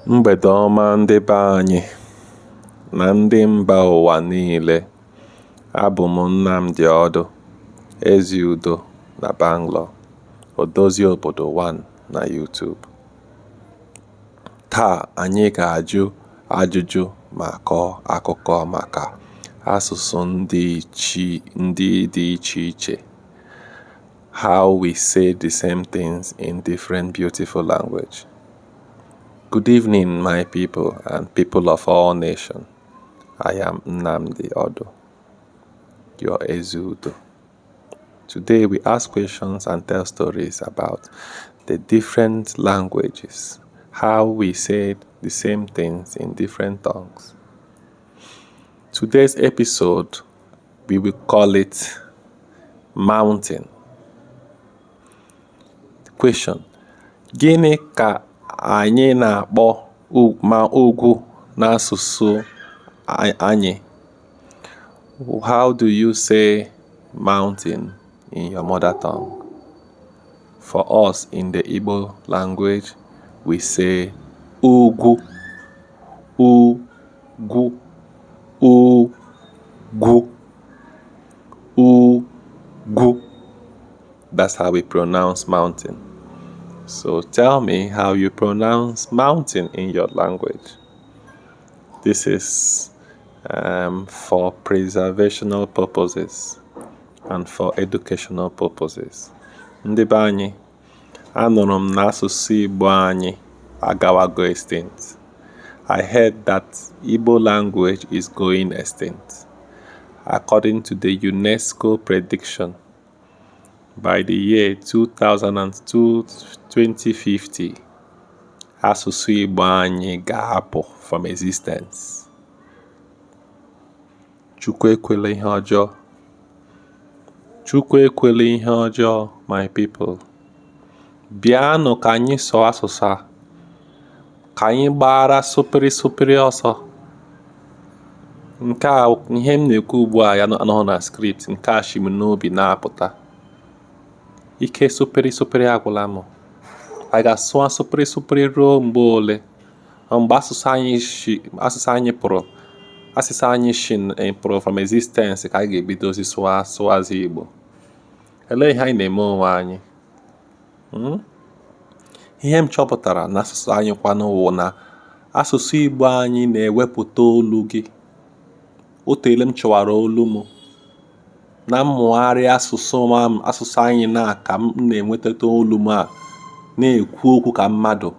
Mgbede ọma ndị be anyị na ndị mba ụwa niile. Abụ m Nnamdi Odu, Eze Udo na Bangalore, Odozi Obodo 1 na YouTube. Taa anyị ga-ajụ ajụjụ ma kọọ akụkọ maka asụsụ ndị dị iche iche. How we say the same things in different beautiful language. Good evening, my people and people of all nations. I am Nnamdi Odu, your Eze Udo. Today we ask questions and tell stories about the different languages, how we say the same things in different tongues. Today's episode, we will call it Mountain. Question: Gịnị ka anyị na-akpọ ma ugwu n'asụsụ anyị? How do you say mountain in your mother tongue? For us in the Igbo language, we say ugwu, ugwu, ugwu, ugwu. That's how we pronounce mountain. So tell me how you pronounce mountain in your language. This is for preservational purposes and for educational purposes. Ndị be anyị, anụrụ m na asụsụ Igbo anyị agawago extinct. I heard that Igbo language is going extinct. According to the UNESCO prediction, by the year 2002, 2050, asụsụ Igbo anyị ga-apụ from existence. Chukwu ekwela ihe ọjọọ. Chukwu ekwela ihe ọjọọ, my people. Bịanụ ka anyị sụọ asụsụ a, ka anyị gbara sụpịrị sụpịrị ọsọ. Nke a ihe m na-ekwu ugbu a ya anọghị na script, nke a shi m n'obi na-apụta. Ike sụpịrị sụpịrị agwụla m. Anyị ga-asụ sụpịrị sụpịrị ruo mgbe ole? Mgbe asụsụ anyị shi asụsụ anyị pụrụ asụsụ anyị shi pụrụ from existence ka anyị ga-ebidozi sụwa sụwazi Igbo. Elee ihe anyị na-eme onwe anyị? Ihe m chọpụtara n'asụsụ anyị kwanụ wụ na asụsụ Igbo anyị na-ewepụta olu gị. O teele m chọwara olu m na mmụgharị asụsụ m asụsụ anyị na ka m na-enwetata olu m a na-ekwu okwu ka mmadụ.